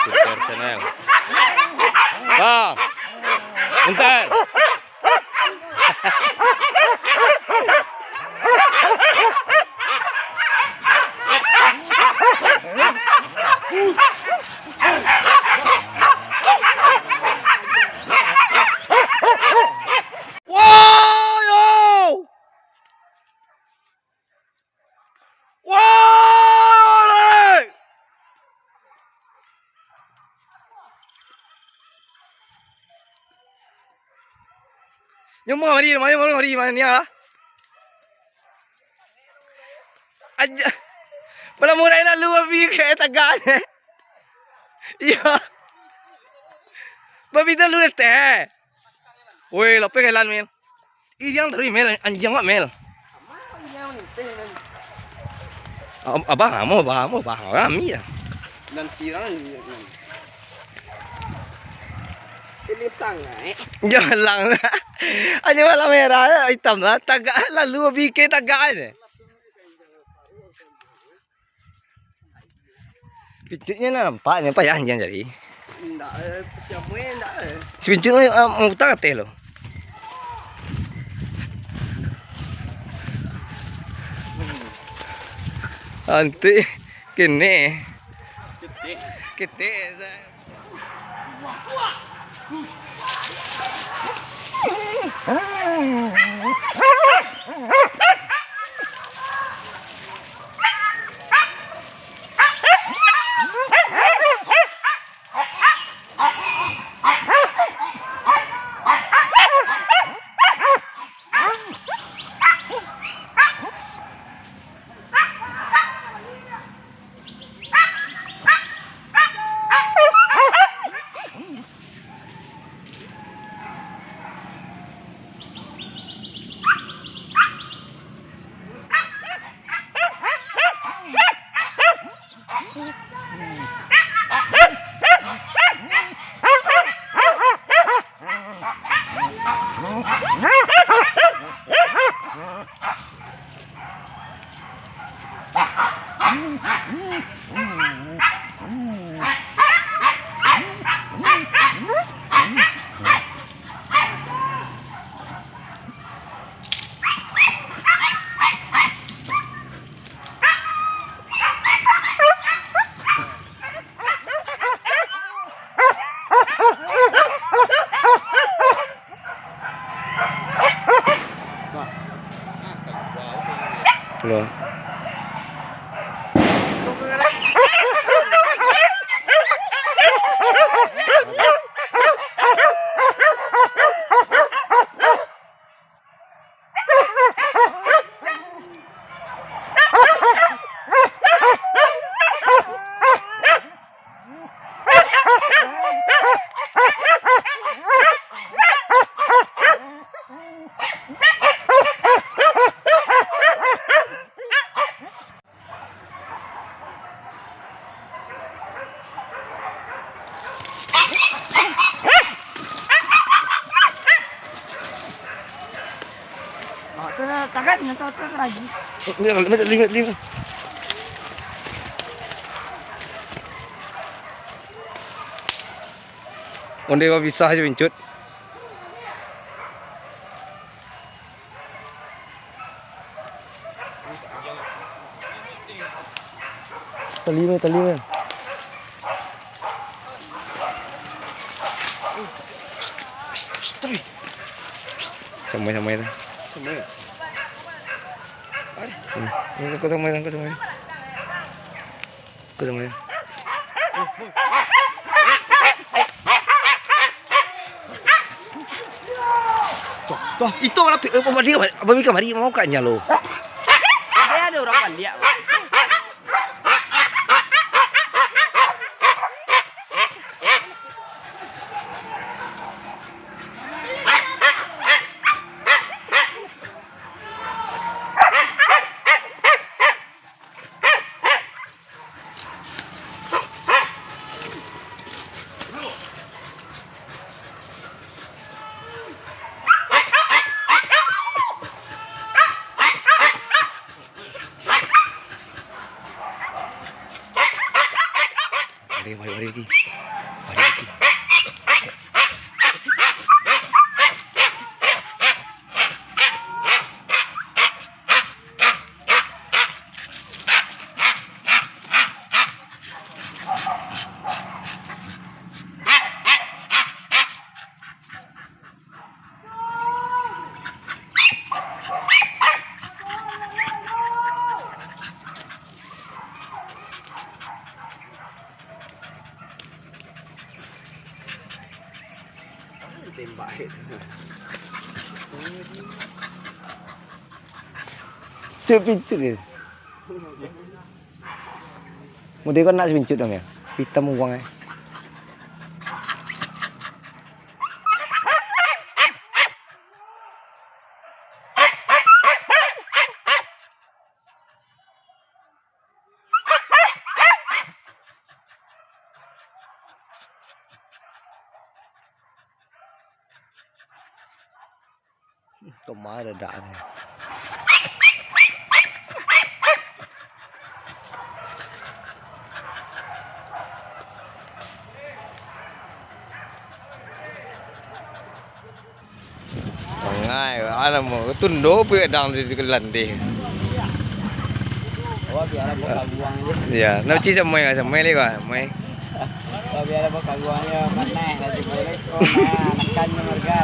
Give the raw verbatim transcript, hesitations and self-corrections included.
Pintar channel. Bang. Pintar. Woi, yo! Woi, yo! Nyo mah mari, mari, mari, mari, mari, ni ah. Aja. Malah murai lalu babi ka tagak. Iyo. Babi tu lalu datai. Woi, lapeh jalan, Mel. Ih, jangan tadi, Mel. Anjiang awak, Mel. Ab-, abah, amo, abah, amo, abah. Rami lah. Nan sirang. Ini sangai. Jalan. Hanya warna merah, hitam lah. Tagak lalu, babi ka tagak aja. Pinciknyo lah nampak, nampak ya anjiang tadi. Indak, eh, siapa yang indak, eh? Si Pincik ni, ah, mamutar kateh lo. Antik, kene. Ketek. Ketek, sa- Loh. Oh, tu lah, tagas, nyo tu, tu lagi. Ni, ni, ni, ni. Onde bapisah jo pincut. Tali mah, tali mah. Samai, samai lah. Samai. Hmm. Ni kau samai, kau samai. Kau samai. Toh, toh, itu malah tu, eh, apa dia, apa dia kamari mau kak nyalo. Dia ada orang pandiak. Mari, mari, mari, Ki. Mari, Ki. Tembak itu. Cuk pincut dia. Mudah kan nak sepincut dong ya. Hitam uang eh. Kemana dak ni? Mangai, alamak, tundo puyo dang di, di landeh. Oh, biar apa kabuang je. Ya, nak cik samai lah, samai lagi kau, samai. Oh, biar apa kabuang je, maneh lagi boleh kau, nah, nekan je marga.